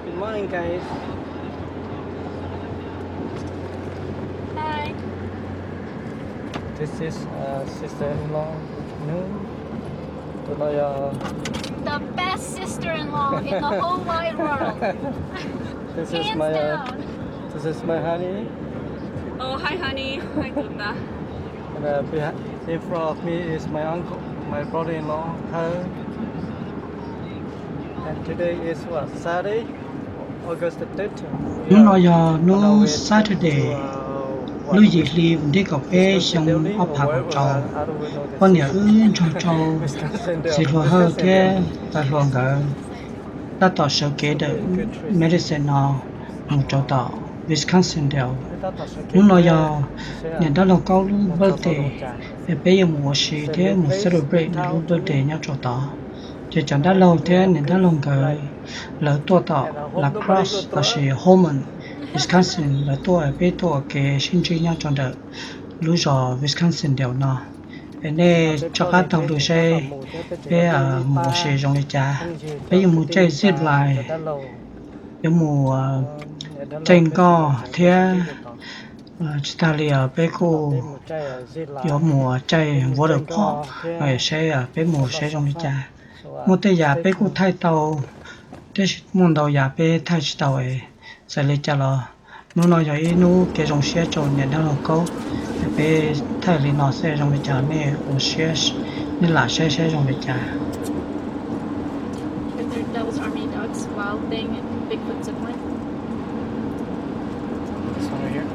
Good morning, guys. Hi. This is uh, sister-in-law. Nws, tus no yog, the best sister-in-law in the whole wide world. This is my uh, this is my honey. Oh, hi, honey. Hi, Tunda. And uh, behind, in front of me is my uncle, my brother-in-law, Thao. And today is what, Saturday, August the thirteenth. Hnub no yog hnub Saturday, lub yim hli ntuj kaum peb xyoo ob phav kaum rau. Poj niam wb nrog rau txiv hluas Hawj thiab ntxhais hluas nkawd tab tom sawv kev ntawm Madison no mus rau tom Wisconsin Dells. Hnub no yog niam dab laug Kaub lub birthday, es peb yuav mus ua si thiab mus celebrate nws lub birthday nyob rau tod. Ces cov dab laug thiab niam dab laug nkawd lawv tuaj tom La Crosse lossis Holmen, Wisconsin, lawv tuaj, peb tuaj ua ke sib ntsib nyob rau ntawm lub zos Wisconsin Dells no. Es nej rov qab taug lw seb peb mus ua si zoo li cas. Peb yuav mus caij zip line, yuav mus caij nkoj thiab tsis tag li peb kuj yuav mus caij water park, seb peb mus seb zoo li cas. Muaj tej yam peb kuj thaij tau, tiam sis muaj ntau yam peb thaij tsis tau es txawm li cas los hnub no yog ib hnub kev zoo siab rau niam dab laug Kaub, es peb thaij li no xwb, zoo li cas nej ua siab, nej lam saib saib zoo li cas. Those army dogs while playing in Bigfoot zipline. This one right here.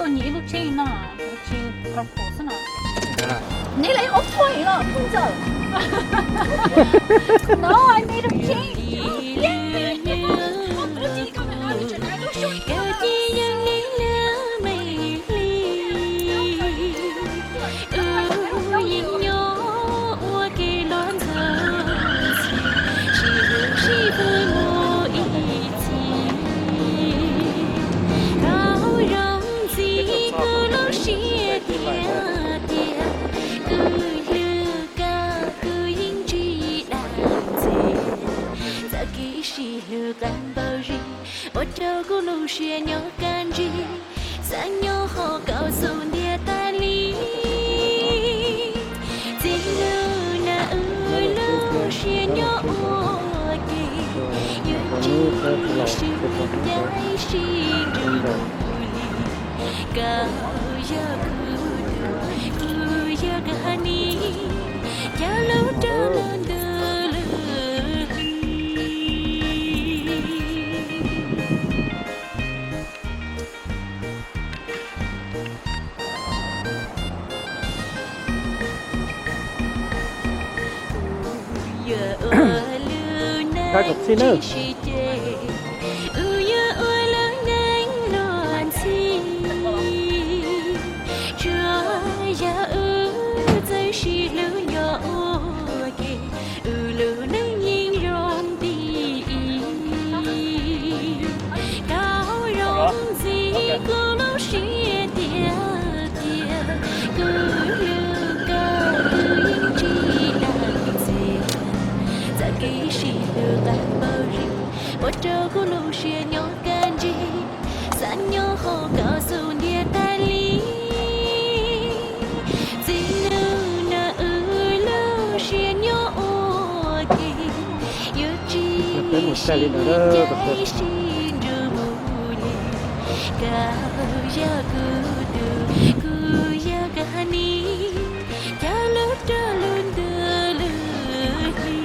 Tuaj nyiam ib lub tsheb no, tsis purple xwb no. Neb la ob phuag no, phooj ywg. No, I made a change. Wb yeej nyob ua ke luag ntxhi, tsis hlub sib pw mus ib txhis. Koj zoo ntxiv kuv lub siab tiag tiag, kuv hlub koj kuv yeej tsis dag ntxias. Txoj kev sib hlub qab npaum li ua rau kuv lub siab nyob kaj ntsig, xav nyob hauv koj xub ntiag tas li. Txij hnub no wb lub siab nyob ua ke, yuav tsis sib ncaim sib nrug mus li. Koj yog kuv tub, kuv yog koj hniv, coj lub rau lub ntuj lub hli. Wb yuav ua lub neej tsis sib ceg, wb yuav ua lub neej luag ntxhi. Tsuas yog wb txawj sib hlub nyob ua ke, wb lub neej yeej zoo ti ib. Koj zoo ntxiv kuv lub siab tiag tiag, kuv hlub koj kuv yeej tsis dag ntxias. Txoj kev sib hlub qab npaum li ua rau kuv lub siab nyob kaj ntsig, xav nyob hauv koj xub ntiag tas li. Txij hnub no wb lub siab nyob ua ke, yuav tsis sib ncaim sib nrug mus li. Koj yog kuv tub, kuv yog koj hniv, coj lub rau lub ntuj lub hli.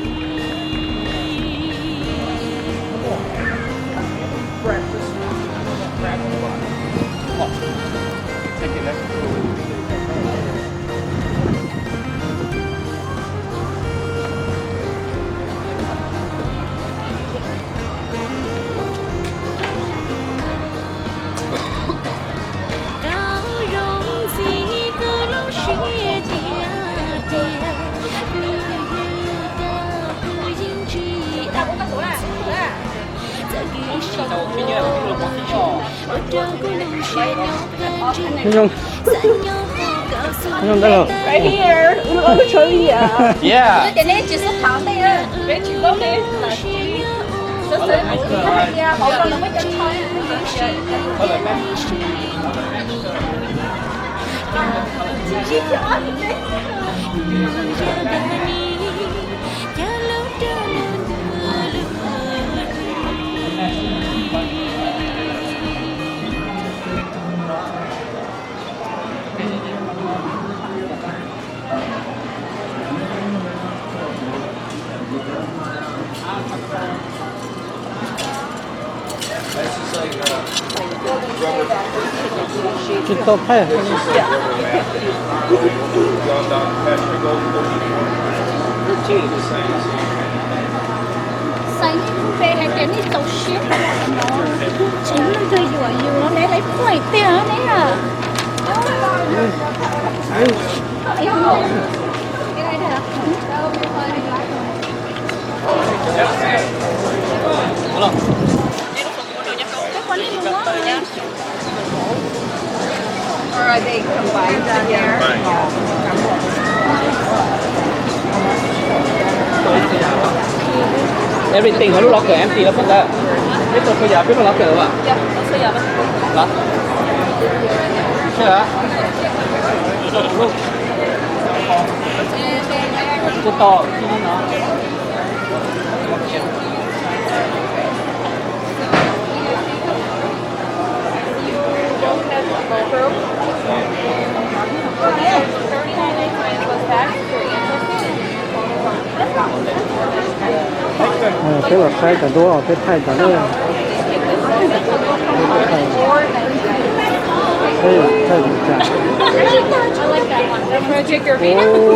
Right here. Ua lub tshua li yam. Yeah. Peb tsis tau ne. Tsis tau thaij. Xav npe hais tias nej txaus siab no, tsis muaj tus yuam yus no ne, lawv phooj ywg tiag ne. Or are they combined together? Everything hauv lub locker empty lawm peb ntawd. Peb tau txhua yam peb lub locker lawm. Los. Sure. Tus tau. Peb los saib cov duab peb thaij cov duab. Peb thaij li cas? Ub,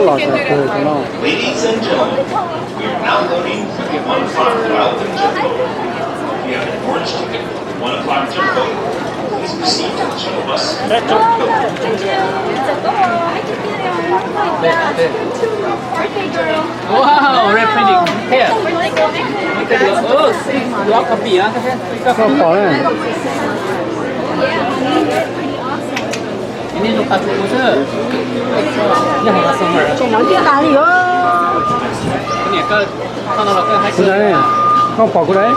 los txog twg no. Ladies and gentlemen, we are now loading for the one o'clock arrival. If you have an orange ticket, one o'clock jumbo, please proceed to the shuttle bus. Wow, red painting. Here. Look at the, oh, see, you all copy, huh? Koj pom na. Tsoom mov ntiaj tas li os. Kuv daim, koj pom kuv daim.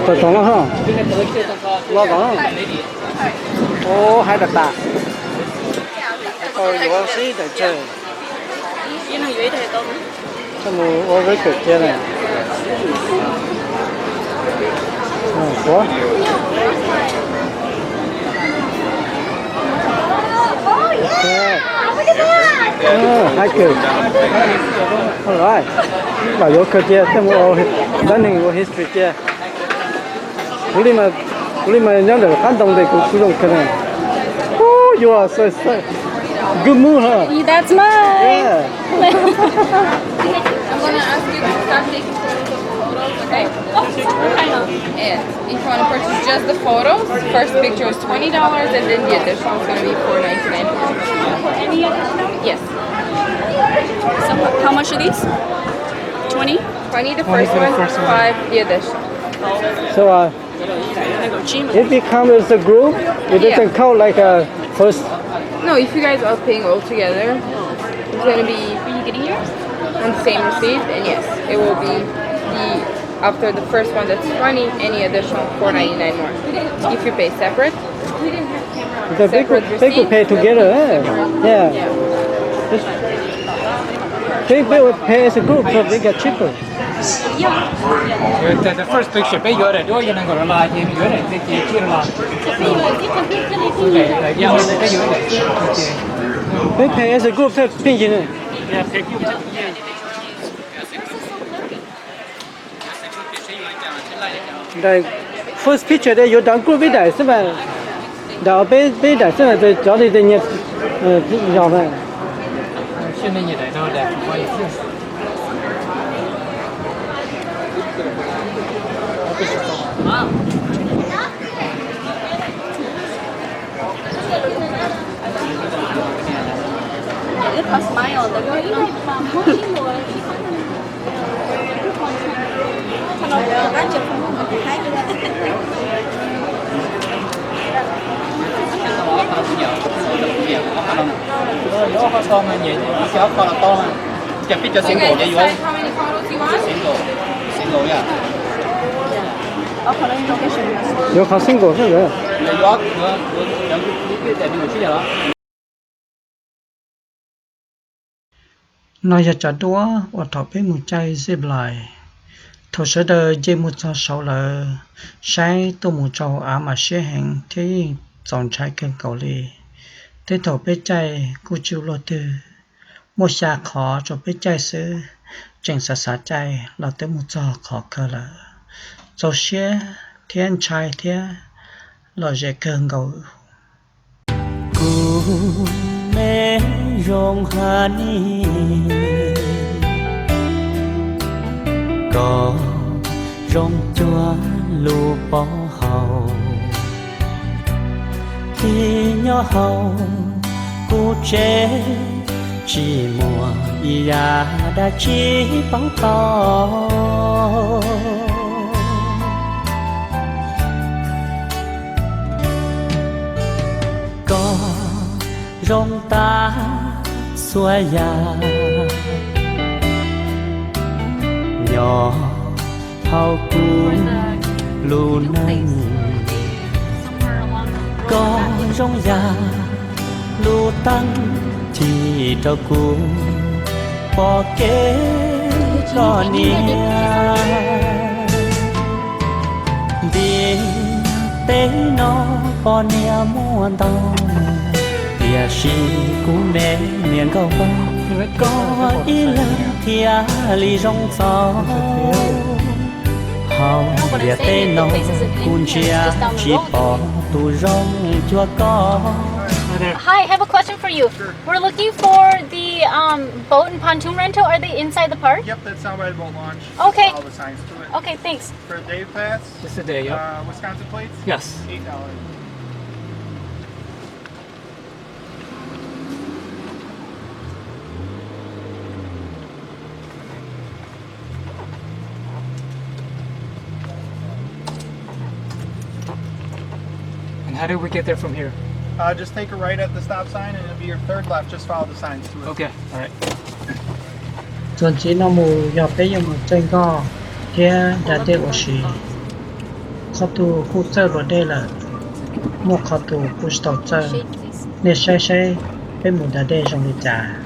Tau tau los ho. Los tau. Ub, haib tas tas. Tau yuav sib tawm tsawg. Koj mus ua record cia na. Ua, haib kawg. Alright, los yuav kawg cia, tej mus ua, dab neeg ua history cia. Kuv li mas, kuv li mas nyob ntawm qab ntoo tes kuv kuj zoo kawg na. Ub, yuav xav xav. Good mood, huh? That's mine. Yeah. I'm gonna ask you to stop taking photos of the photos, okay? And if you want to purchase just the photos, first picture is twenty dollars, and then the additional is gonna be four ninety-nine. Any additional? Yes. So, how much are these? Twenty? Twenty the first one, five the additional. So, uh, if we come as a group, it doesn't count like a first. No, if you guys are paying all together, it's gonna be on the same receipt, and yes, it will be the, after the first one that's twenty, any additional four ninety-nine more. If you pay separate, So peb could, pay together, eh? Yeah. Peb, peb pay as a group so they get cheaper. The, the first picture peb yuav daim duab yog nees nkaum dollar ces yuav daim ntawd ces tsib dollar. Peb pay as a group thiaj pheej yig ne. Daim first picture de yuav dav group ib daim xwb mas. Daim peb, peb daim xwb mas, cov li tej nyias yog mas. Yuav ob qho tau mas nyiam, ib cov ob qho los tau. Cas peb cov single ces yuav single, single yom. Yuav qhov single xwb lawm. Yuav, yuav, yuav, yuav, yuav, yuav, yuav, yuav, yuav, yuav, yuav, No yog cov duab uas thaum peb mus caij zip line. Thaum sawv daws nce mus txog saud lawm, saib tuaj mus rau av mas siab heev thiab yeej txaus ntshai kawg nkaus li. Tej thaum peb caij kuj tsis ua luaj twg, muaj xya qhov rau peb caij xwb, tseem xav xav caij los twb mus txog qhov kawg lawm. Txaus siab thiab ntshai thiab lom zem kawg nkaus. Kuv me zoo ha ni, koj zoo cuag lub pob hau, tig nyob hauv kuv tsev, tsis muaj ib yam dab tsi paub tau. Koj zoo tas txhua yam nyob hauv kuv lub neej. Koj zoo yam lub teeb cig rau kuv pom kev koj niam. Ntiaj teb no poj niam muaj ntau, tiam sis kuv me niam nkauj npawg, koj ib leeg thiaj li zoo txaus. Hauv ntiaj teb no kuv ntsia tsis pom tus zoo cuag koj. Hi, I have a question for you. We're looking for the um, boat and pontoon rental. Are they inside the park? Yep, that's down by the boat launch. Okay. All the signs to it. Okay, thanks. For a day pass, Just a day, yep. Uh, Wisconsin plates? Yes. Eight dollars. And how do we get there from here? Uh, just take a right at the stop sign and it'll be your third left. Just follow the signs to it. Okay, all right. Txuas ntxiv no mus yog peb yuav mus txawj nkoj thiab da dej ua si. Qhov tus kuj txawj luam dej lawm, muaj qhov tus kuj tsis tau txawj. Nej saib saib peb mus da dej zoo li cas.